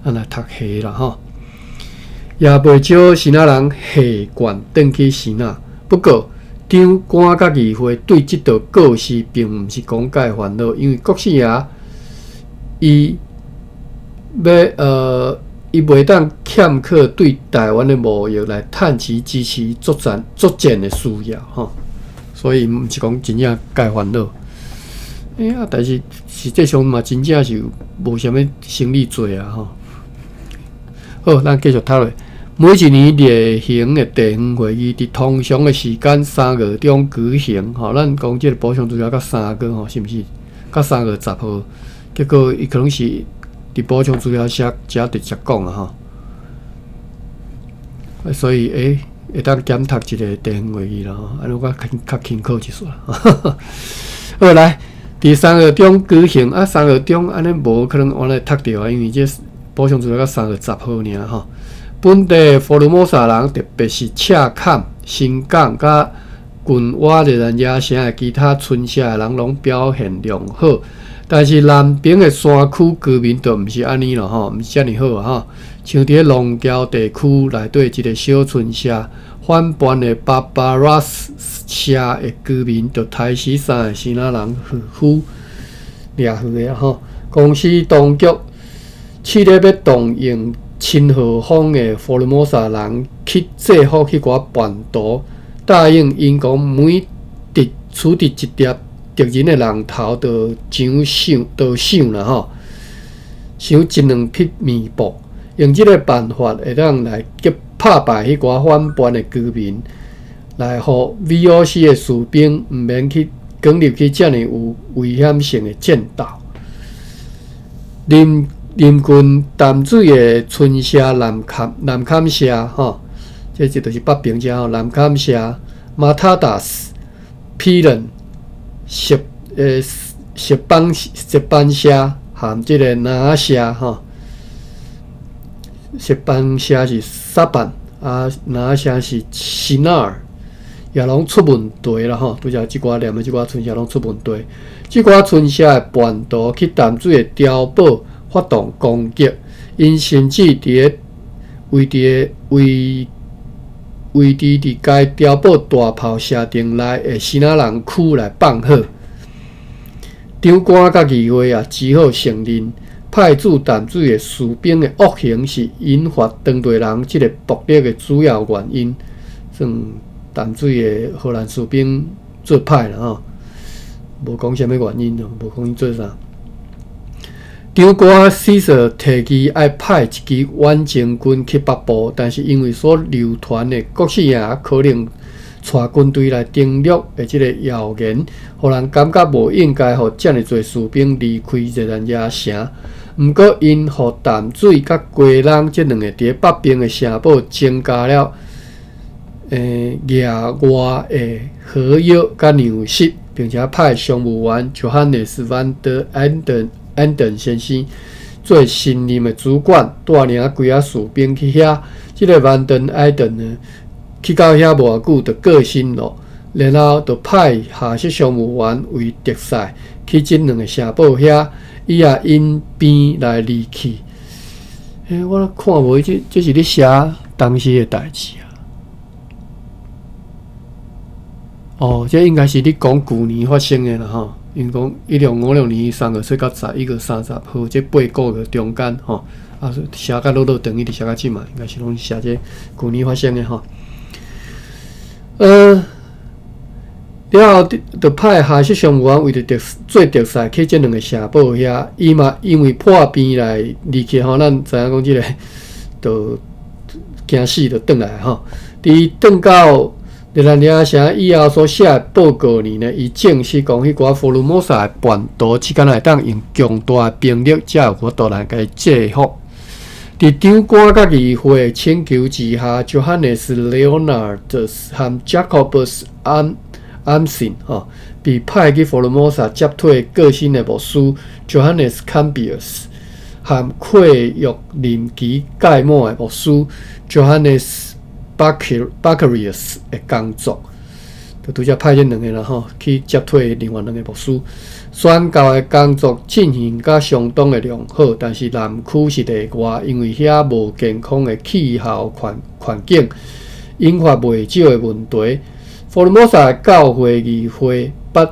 咱來讀下啦吼，也袂少支那人下慣轉去支那。不過，長官佮議會對這道告示並毋是講介煩惱，因為國姓爺伊欲伊袂當欠靠對臺灣的貿易來趁錢支持作戰的需要吼，所以毋是講真正介煩惱。欸啊，但是實際上嘛，真正是無啥物生意做啊吼。好，咱繼續讀落。每一年例行的地方會議，佇通常的時間三月中舉行。吼，咱講這个補充資料到三月吼，是毋是？到3月10號，結果伊可能是佇補充資料寫遮直接講啊吼。所以，欸，會當減讀一个地方會議啦吼，按呢我較較輕巧一絲。好，來，佇三月中舉行啊，三月中按呢無可能原來讀著啊，因為這。補充資料到3月10號爾吼。本地福爾摩沙人，特別是赤崁、新港佮近瓦熱蘭遮城的其他村社的人，攏表現良好。但是南邊的山區居民就毋是按呢囉吼，毋是遮爾好啊吼。像佇咧龍橋地區內底一個小村社，反叛的巴巴拉斯社的居民就刣死三个支那人漁夫掠魚的吼。公司當局試咧欲動用親荷方的福爾摩沙人去制服彼寡叛徒，答應𪜶講每得處置一粒敵人的人頭，就獎賞，就賞啦吼，賞一兩匹棉布。用這个辦法會當來擊拍敗彼寡反叛的居民，來予 VOC 的士兵毋免去捲入去遮爾有危險性的戰鬥。臨臨近淡水的村社南崁南崁社吼，這這就是北爿遮吼，南崁社馬塔達斯、皮倫、石石邦石班社含這个拿社吼。石班社是薩班，啊，拿社是西納爾，也攏出問題啦吼。拄才這寡念的這寡村社攏出問題。這寡村社的叛徒去淡水的碉堡發動攻擊，𪜶甚至佇咧位佇位位置佇該碉堡大炮射程內的支那人區來放火。長官佮議會也只好承認，派駐淡水的士兵的惡行是引發當地人這个暴力的主要原因。算淡水的荷蘭士兵做歹啦吼，無講啥物原因哦，無講𪜶做啥。長官死說提議愛派一支遠征軍去北部，但是因為所流傳的國姓爺可能帶軍隊來登陸的這个謠言，予人感覺無應該予遮爾濟士兵離開熱蘭遮城。毋過，𪜶予淡水佮基隆這兩个佇咧北爿的城堡增加了額外的火藥佮糧食，並且派商務員 Johannes van der Eyden 先生做新任的主管，帶領幾仔士兵去遐。這个 Van der Eyden 呢，去到遐無偌久就過身咯，然後就派下屬商務員為特使去這兩个城堡遐。伊也因病來離去。欸，我看無這這是咧寫當時的代誌啊。哦，這應該是咧講舊年發生的啦吼。𪜶講1656年3月七到10，1月30號，這八個月中間吼，啊寫甲落落長，一直寫到這嘛，應該是攏寫這舊年發生的吼。了後，就派下屬商務員為著特做特使去這兩个城堡遐，伊嘛因為破病來離去吼，咱知影講這个就驚死就轉來吼。佇轉到熱蘭遮城以後所寫的報告裡呢，伊證實講彼寡福爾摩沙的叛徒，只敢若會當用強大的兵力，才有法度來共伊制服。佇長官佮議會請求之下，Johannes Leonardus 和 Jacobus 安信吼，被派去福爾摩沙接替過身的牧師 Johannes Campius 和契約任期屆滿的牧師 Johannes Bucerius 的工作，就拄才派這兩个人吼去接替另外兩个牧師。宣教的工作進行甲相當的良好，但是南區是例外，因為遐無健康的氣候環環境，引發袂少的問題。福爾摩沙教會議會捌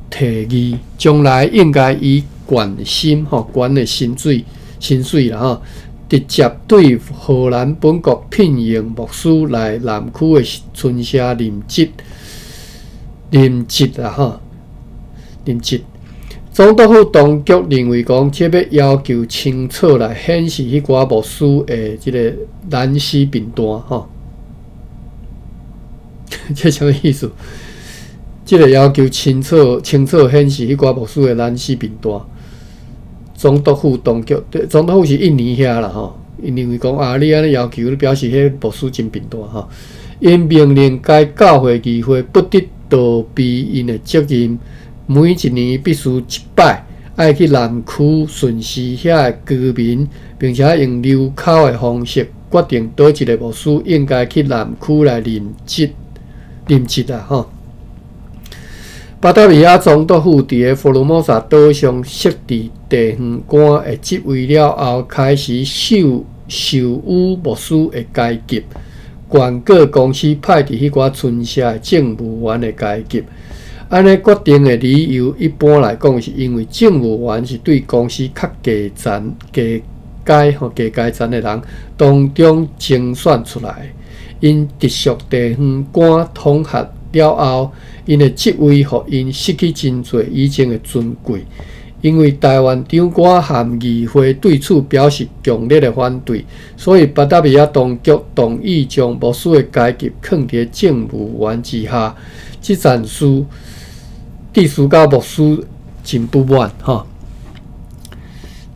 提議，將來應該以懸薪吼懸的薪水薪水啦吼，直接對荷蘭本國聘用牧師來南區的村社任職任職啦吼任職。總督府當局認為講，這欲要求清楚來顯示彼寡牧師的這个懶死貧惰吼。這啥物意思？這个要求清楚清楚顯示彼寡牧師的懶死貧惰。總督府當局，總督府是印尼遐啦吼，𪜶認為講啊，你按呢要求，你表示彼牧師真貧惰吼。𪜶命令該教會議會不得逃避𪜶的責任，每一年必須一擺愛去南區巡視遐的居民，並且用留口的方式決定佗一个牧師應該去南區來任職任職啊！吼。巴達維亞總督府佇个福爾摩沙島上設置地方官的職位了後，開始授予牧師的階級，懸過公司派佇彼寡村社的政務員的階級。按呢決定的理由，一般來講是因為政務員是對公司較低層、低階吼低階層的人當中精選出來，𪜶直屬地方官統轄了後，𪜶的職位予𪜶失去真濟以前的尊貴。因為台灣長官和議會對此表示強烈的反對，所以巴達維亞當局同意將牧師的階級囥佇政務員之下。這件事致使到牧師真不滿，吼。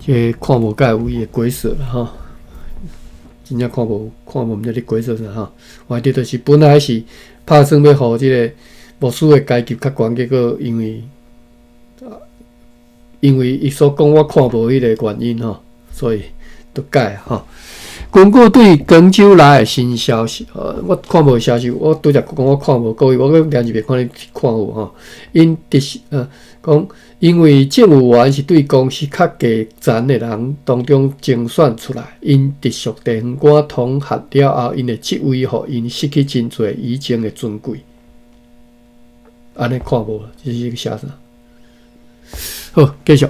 這個看無敢有伊的解說啦，吼。真正看無看無毋知咧解說啥吼。反正就是本來是拍算欲予這個牧師的階級較懸，結果因為伊所講我看無彼個原因吼，所以就改吼。根據對廣州來的新消息，我看無消息，我拄才講我看無，各位我閣連入去看你看有吼。𪜶直講，因為政務員是對公司較低層的人當中精選出來，𪜶直屬地方官統轄了後，𪜶的職位予𪜶失去真濟以前的尊貴。按呢看無，這是寫啥？好，繼續，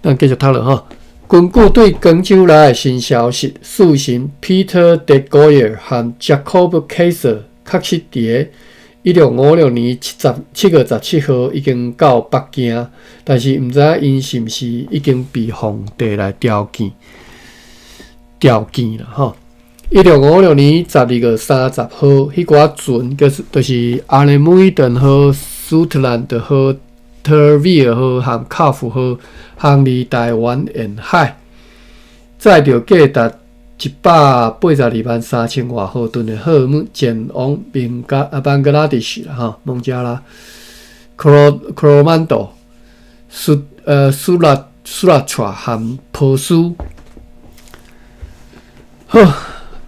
咱繼續讀落吼。根據對廣州來的新消息，四神 Peter de Goyer 和 Jacob Kaiser 確實佇1656年7月17號已經到北京，但是毋知𪜶是毋是已經被皇帝來調見啦吼。1656年12月30號，彼寡船就是阿雷姆頓號、蘇特蘭德號、特爾維爾號和卡夫號，航離台灣沿海，載著價值182萬3000外荷噸的貨物前往孟加拉地區啦吼，孟加拉、科羅曼多、蘇拉查和波斯。好，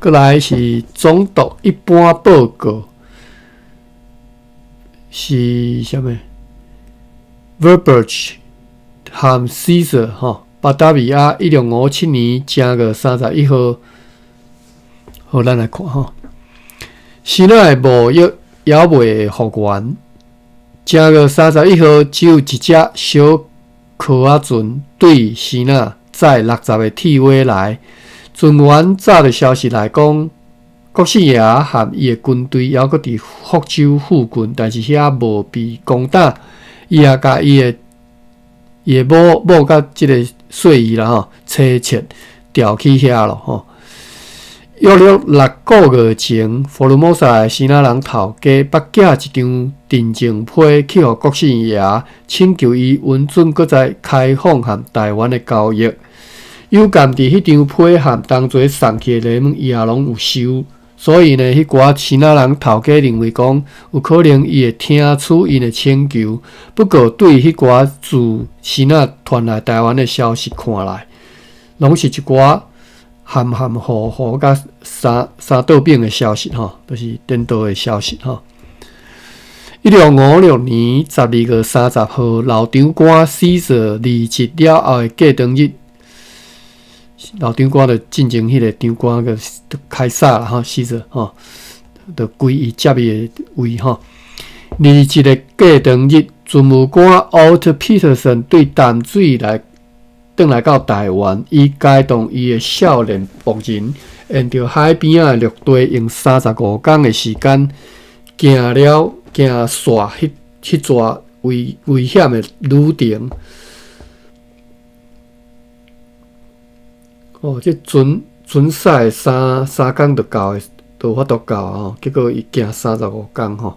閣來是總督一般報告，是啥物？Verburch 和 Caesar 吼，巴達維亞1657年正月31號，好，咱來看吼。支那的貿易猶未復原。正月三十一號，只有一隻小殼仔船對支那載60個鐵馬來。船員早就消息來講，國姓爺和伊的軍隊猶閣佇福州附近，但是遐無被攻打。伊也共伊的某佮這个細姨啦吼，妻妾調去遐咯吼。約略6個月前，福爾摩沙的支那人頭家捌寄一張陳情批去予國姓爺，請求伊允准閣再開放和台灣的交易。有鑑佇彼張批和當初送去的禮物，伊也攏有收。所以呢，彼寡支那人頭家認為講，有可能伊會聽取𪜶的請求。不過，對彼寡自支那傳來台灣的消息看來，攏是一寡含含糊糊佮三三倒餅的消息吼，就是顛倒的消息吼。1656年12月30號，老長官死者離職了後的隔當日，老長官就進前彼个長官個開殺啦吼，死者吼，就歸伊接伊的位吼。離職的隔當日，船務官 Alt Peterson 對淡水來轉來到台灣，伊偕同伊的少年僕人，沿著海邊仔的陸地，用35工的時間，行煞彼逝危險的旅程。哦，這船駛三工就到的，就有法度到吼。結果伊行三十五工吼。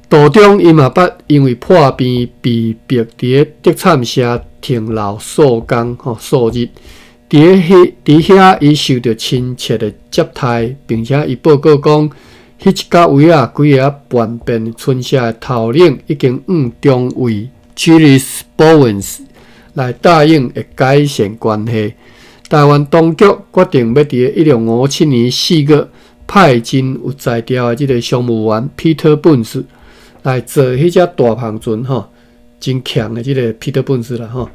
途中伊嘛捌因為破病被迫佇咧德參社停留數工吼數日。佇遐伊受著親切的接待，並且伊報告講，彼一角位仔幾个叛變村社的頭領已經往中衛 Charles Bowens 來答應會改善關係。台灣當局決定欲佇1657年4月派真有才調的這个商務員 Peter Burns 來坐彼隻大帆船吼，真強的這个 Peter Burns 啦吼，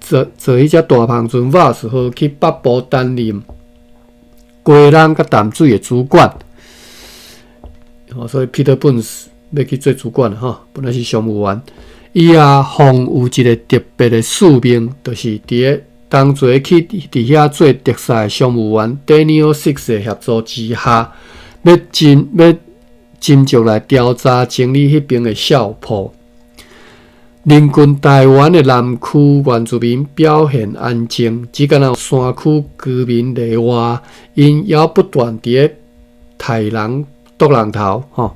坐彼隻大帆船 Vars 號去北部擔任雞籠佮淡水的主管。所以 Peter Burns 欲去做主管吼，本來是商務員，伊也奉有一个特別的使命，就是佇咧當初去佇遐做特使的商務員 Daniel Six 的協助之下，欲斟酌來調查整理彼爿的校鋪。鄰近台灣的南區原住民表現安靜，只干焦山區居民例外，𪜶猶不斷佇咧刣人剁人頭。吼，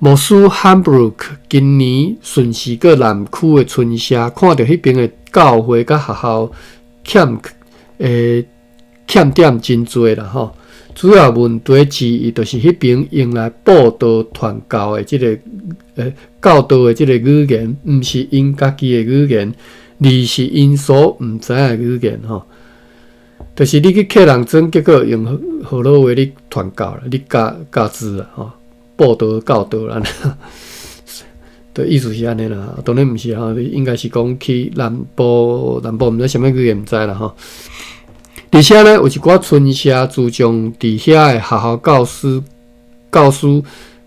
牧師漢布魯克今年巡視過南區的村社，看著彼爿的教會佮學校欠點真濟啦吼。主要問題之一，就是彼爿用來佈道傳教的這个教導的這个語言，毋是𪜶家己的語言，而是𪜶所毋知影的語言吼。就是你去客人莊，結果用河洛話咧傳教啦，咧教教字啦吼，佈道教導啦，的意思是按呢啦。當然毋是吼，應該是講去南部，南部毋知啥物語言毋知啦吼。而且呢，有一寡村社自從佇遐的學校教師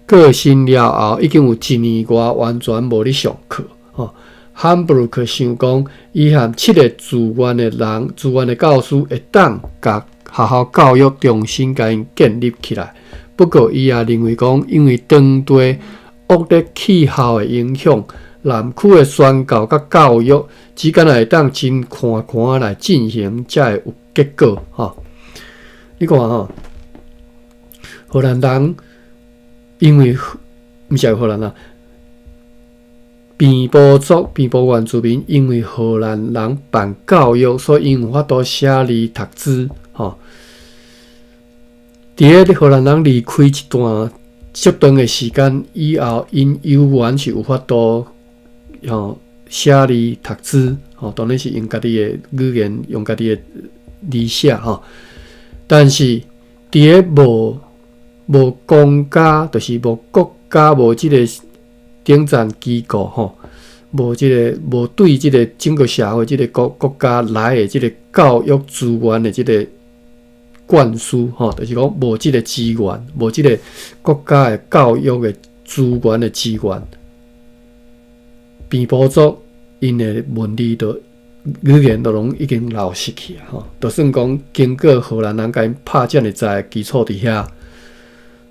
過身了後，已經有一年外完全無咧上課吼。漢布魯克想講，伊和七个自願的人、自願的教師會當共學校教育重新共𪜶建立起來。不過，伊也認為講，因為當地惡劣氣候的影響，南區的宣教佮教育只干焦會當真寬寬來進行，才會有結果吼。你看吼，荷蘭人因為毋是荷蘭人，平埔族、平埔原住民因為荷蘭人辦教育，所以𪜶有法度寫字讀書吼。佇咧荷蘭人離開一段足長的時間以後，𪜶猶原是有法度吼寫字讀書吼，當然是用家己的語言，用家己的字寫吼。但是佇咧無公家，就是無國家，無這个頂層機構吼，無這个無對這个整個社會這个國家來的這个教育資源的這个灌輸吼，就是講無這个資源，無這个國家的教育的資源的資源，平埔族𪜶的文字就語言都攏已經流失去啊！吼，就算講經過荷蘭人共𪜶拍遮爾濟的基礎佇遐，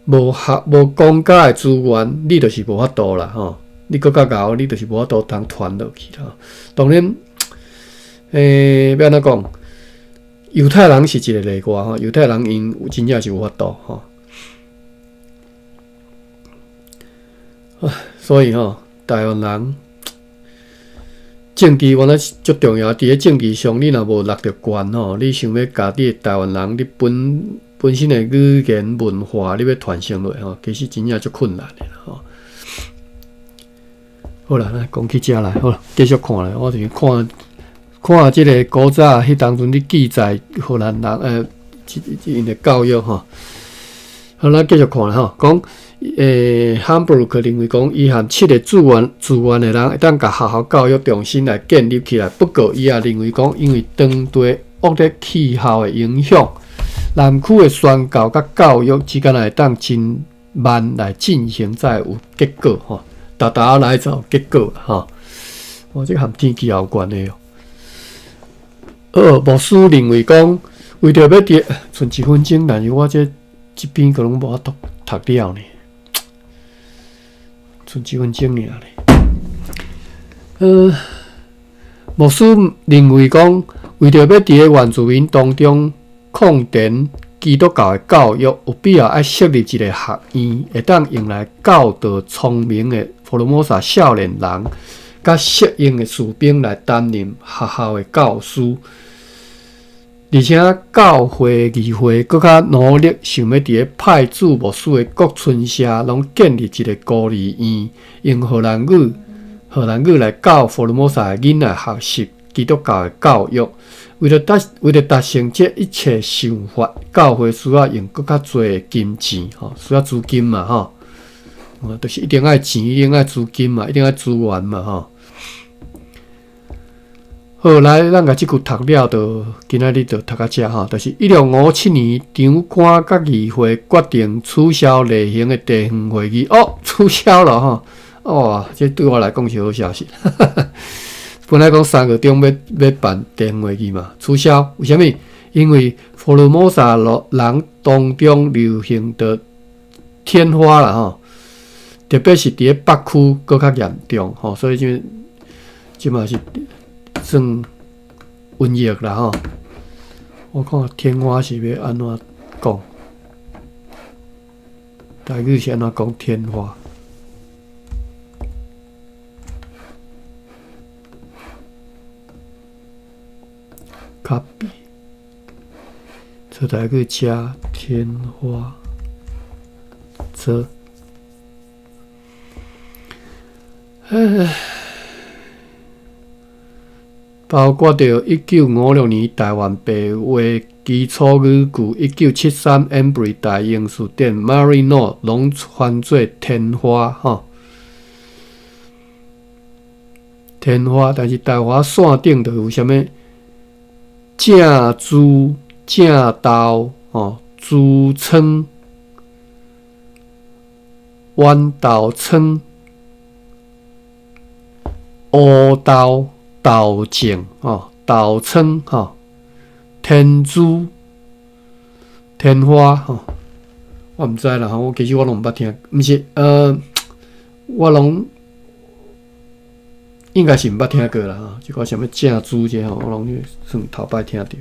無學無公家的資源，你就是無法度啦！吼，你閣較𠢕，你就是無法度通傳落去啦。當然，欲按怎講？猶太人是一个例外吼，猶太人𪜶真正是有法度吼。所以吼，台灣人政治原來是足重要。佇咧政治上，你若無搦著權吼，你想欲共你的台灣人，你本身的語言文化，你欲傳承落吼，其實真正足困難的啦吼。好啦，來講起遮來，好啦，繼續看咧。我就是看看這个古早彼當陣咧記載荷蘭人𪜶的教育吼。好，咱繼續看啦吼，講漢布魯克認為講，伊和七个自願的人會當共學校教育重新來建立起來。不過，伊也認為講，因為當地惡劣氣候的影響，南區的宣教佮教育只干焦會當真慢來進行，才會有結果吼。沓沓來才有結果吼。哦，這和天氣也有關係哦。好，牧師認為講，為著欲佇賰一分鐘，但是我這邊可能無法度讀了呢，賰一分鐘爾咧。牧師認為講，為著欲佇咧原住民當中擴展基督教的教育，有必要愛設立一个學院，會當用來教導聰明的福爾摩沙少年人，佮適應的士兵來擔任學校的教師。而且教會議會閣較努力，想欲佇咧派駐牧師的各村社，攏建立一个孤兒院，用荷蘭語、荷蘭語來教福爾摩沙的囡仔學習基督教的教育。為著達成這一切想法，教會需要用閣較濟的金錢，吼，需要資金嘛，吼，就是一定愛錢，一定愛資金嘛，一定愛資源嘛，吼。好，來，咱共這句讀了，就今仔日就讀到遮吼。就是1657年，長官佮議會決定取消例行的地方會議，哦，取消了吼，哇，這對我來講是好消息。本來講3月中欲辦地方會議嘛，取消，為啥物？因為福爾摩沙人當中流行著天花啦吼，特別是佇咧北區閣較嚴重吼，所以這嘛是算瘟疫啦吼。我看天花是欲按怎講？台語是按怎講天花？Copy，這台語加天花，這，唉。包括著1956年台灣白話基礎語句，1973 Embree 大英辭典 Marino 攏翻做天花吼，天花，但是台灣線頂就有啥物正珠、正豆、吼痔瘡、豌豆瘡、烏豆。豆症吼，豆瘡吼，天珠、天花吼，我毋知啦吼，我其實我攏毋捌聽，毋是我攏應該是毋捌聽過啦吼，這個啥物正珠這吼，我攏算頭擺聽著。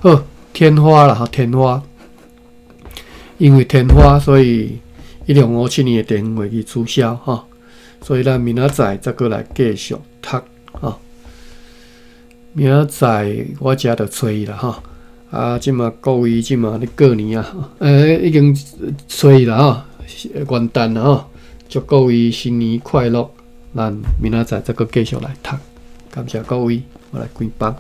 好，天花啦吼，天花，因為天花，所以1657年的地方會議取消吼，所以咱明仔載再閣來繼續讀吼。明仔載我遮就初一啦吼，啊，這馬各位這馬咧過年啊，已經初一啦吼，元旦啦吼，祝各位新年快樂。咱明仔載再閣繼續來讀，感謝各位，我來關房。